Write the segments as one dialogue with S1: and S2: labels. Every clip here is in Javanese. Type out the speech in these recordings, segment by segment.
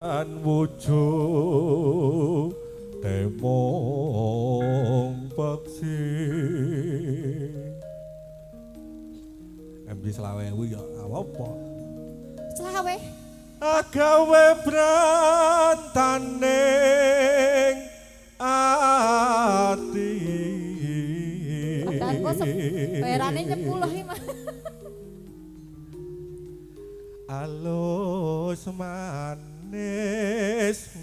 S1: Wujud temong peksi MB 20.000 ya apa?
S2: Selawe.
S1: Agawe brantaning ati.
S2: Padahal kok seperane nyepuluh iki, Mas.
S1: Alus manis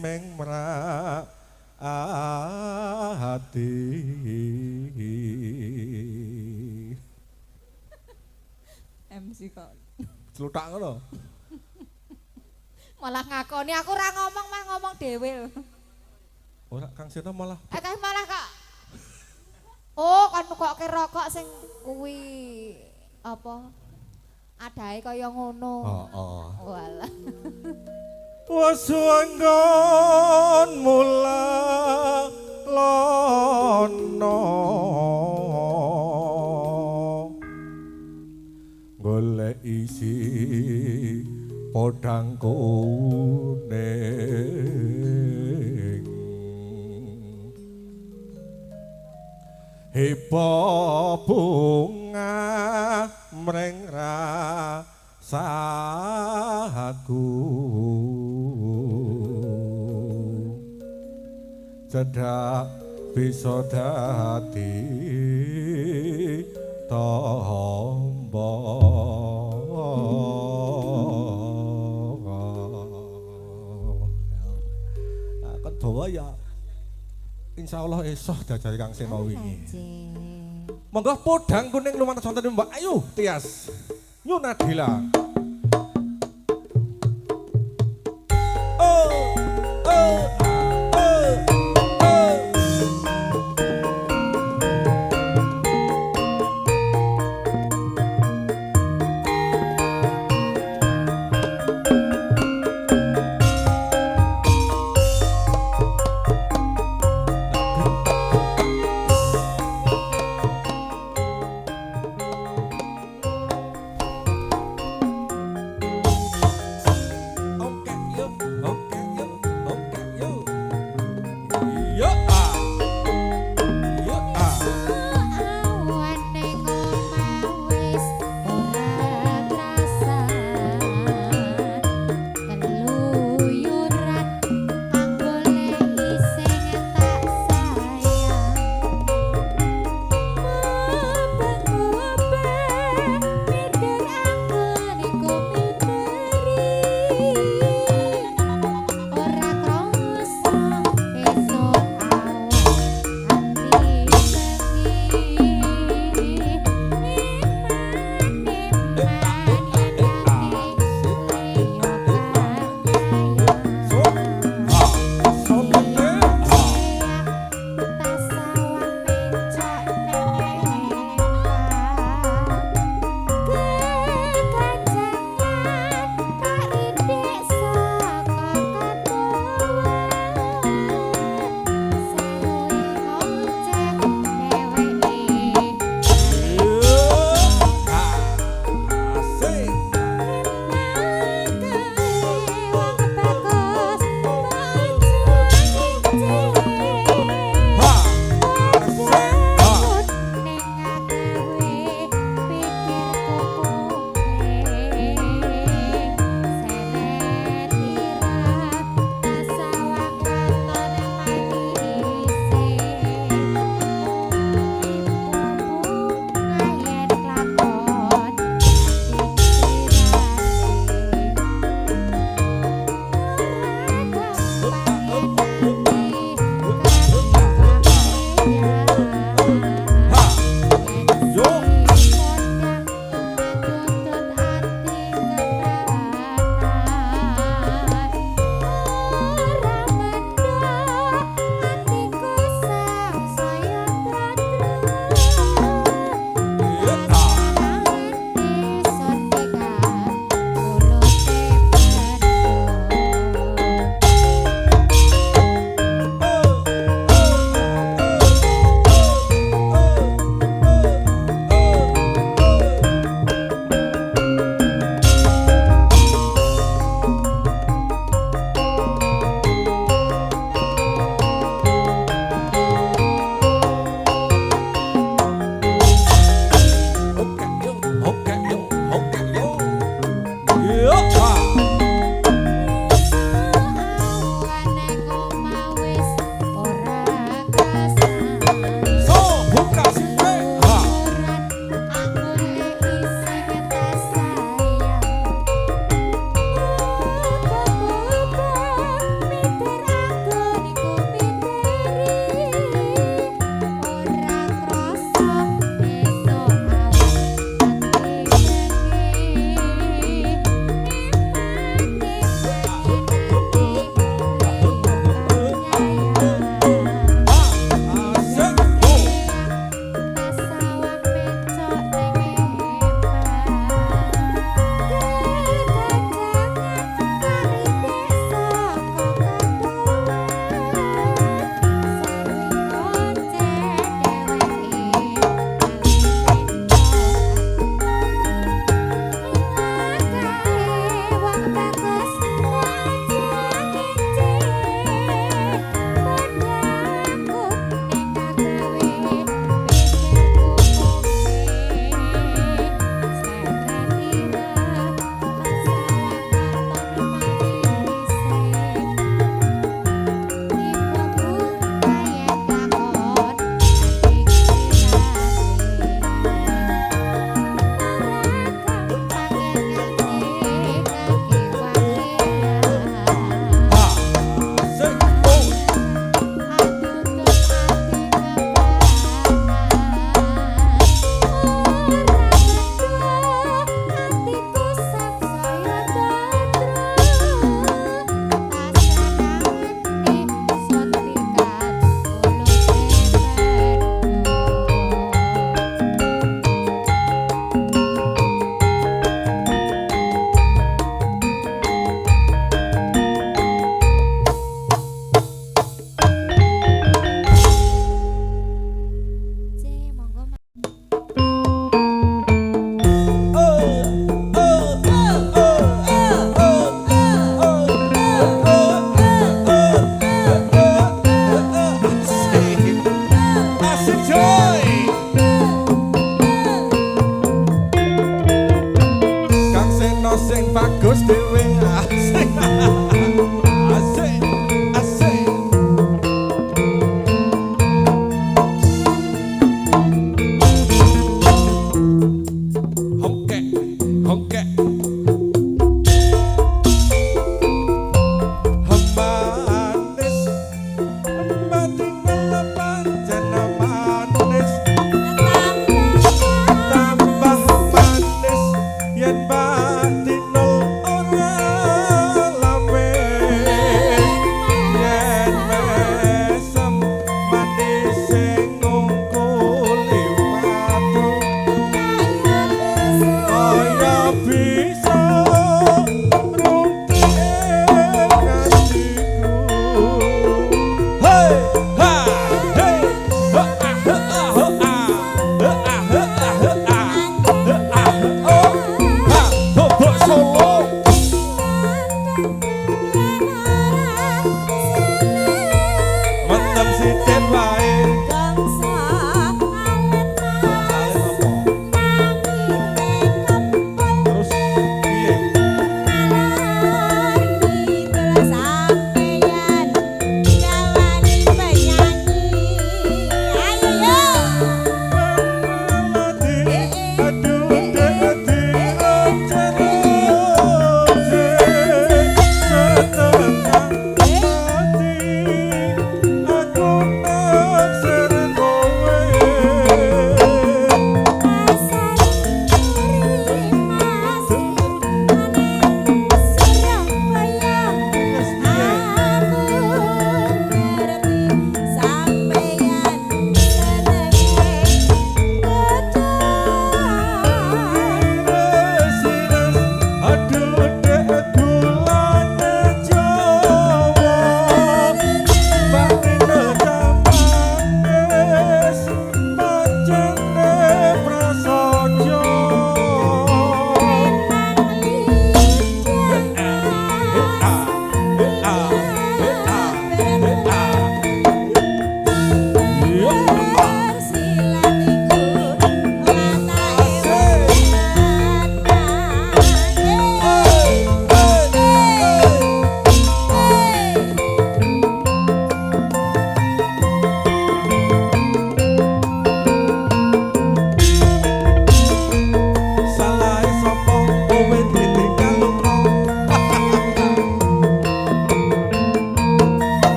S1: meng mrak ati.
S2: MC kok.
S1: Cluthak ngono.
S2: Malah ngakoni aku ora ngomong mah ngomong dhewe.
S1: Ora Kang Seno malah
S2: Eh malah kok. Oh, kan nukokke rokok sing kuwi apa? Adahe kaya ngono.
S1: Heeh.
S2: Walah.
S1: Wes anggon mula lono golek isi podang kuning heba bunga mring rasaku cedhak bisa dadi tombo. Nah, kan dawa ya insyaallah esok diajari Kang Seno wingi. Monggo podang kuning lumantar sonten Mbak Ayu Tias Yunadila. Oh, oh, oh, oh.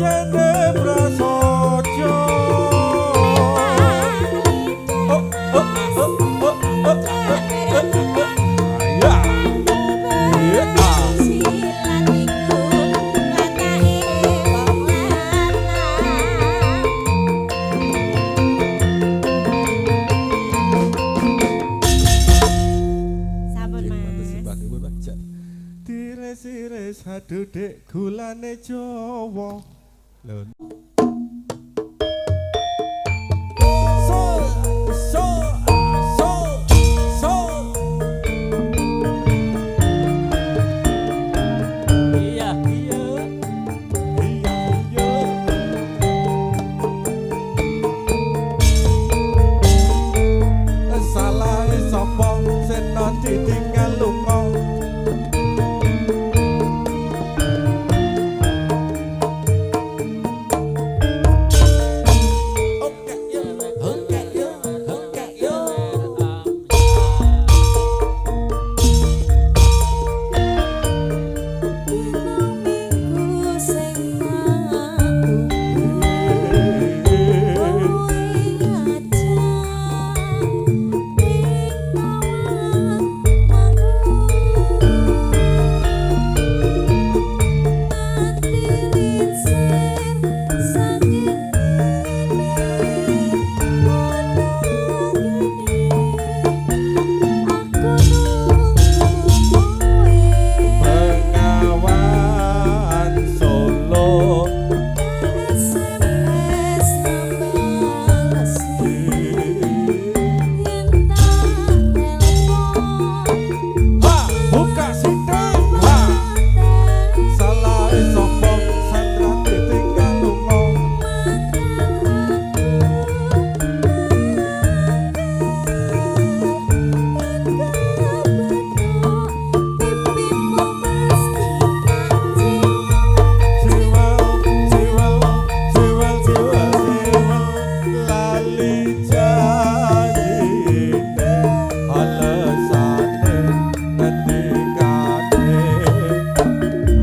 S1: kene prasaja. Oh, oh, oh, oh, oh, oh, oh, oh. Ya. Iya.
S3: Silat iku watake wong lanang. Sampun Mas.
S1: Tires-ires hadudek gulane Jawa. Lho. So so so so.
S4: Iya, iya.
S1: Iya iya. Salah sapa sena ditinggal lunga. Oke yo, oke yo, oke yo.
S3: Dina minggu sing tak tunggu kowe ngajak ning tawang manggung ati lincir saking kene ono gene aku nunggu kowe.
S1: Bengawan Solo.
S3: SMS nambah yen tak telepon.
S1: Ha, buka sithik. Ha, salah sapa Sandra ditinggal lunga.
S3: Pipimu pasti tak
S1: Jiwal, jiwal, jiwal, jiwal, jiwal, lali janjine, alesane ngendikane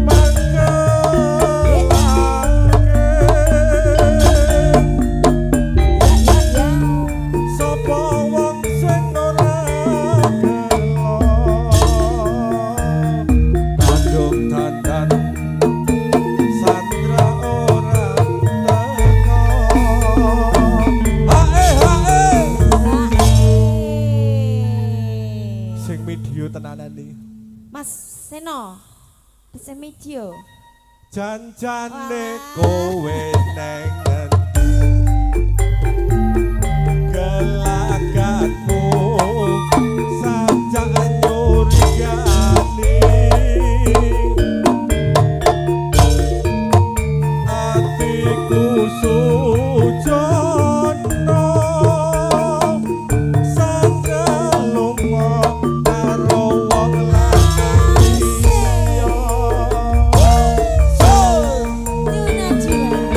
S1: mangkelake. Sapa wong sing ora gelo kandung dandan Sandra ora teko. Hae hae. Sing video tenanan iki.
S3: Mas Seno, Sing video.
S1: Janjane
S3: Wah.
S1: Kowe neng ngendi gelagatmu sajak nyurigani atiku sujono Sandra lunga karo wong lanang liya. So
S3: Yuna Jiwa.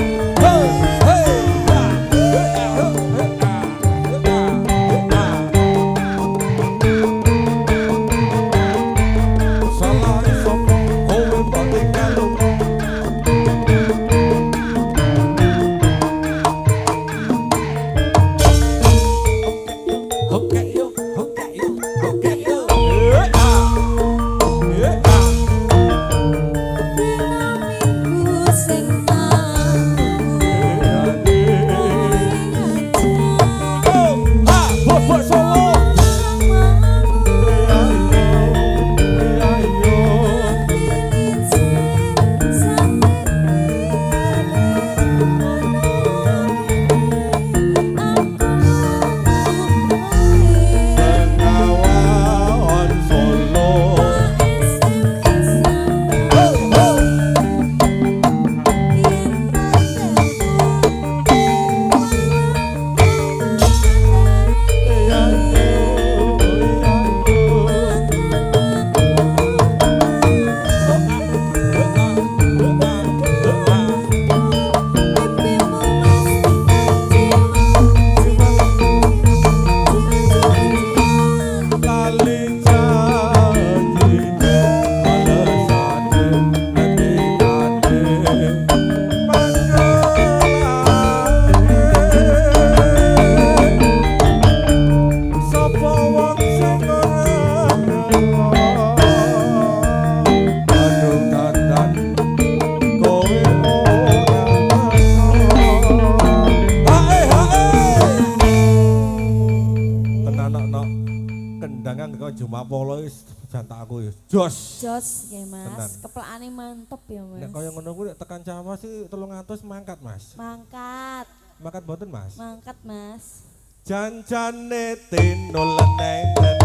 S1: Jumapolo wis jantak aku ya. Jos.
S3: Jos nggih Mas.
S1: Tenan.
S3: Keplakane mantep ya Mas.
S1: Nek kaya ngono kuwi nek tekan Jawa sih 300 mangkat, Mas.
S3: Mangkat,
S1: Mangkat mboten, Mas?
S3: mangkat Mas.
S1: Janjane tinul neng.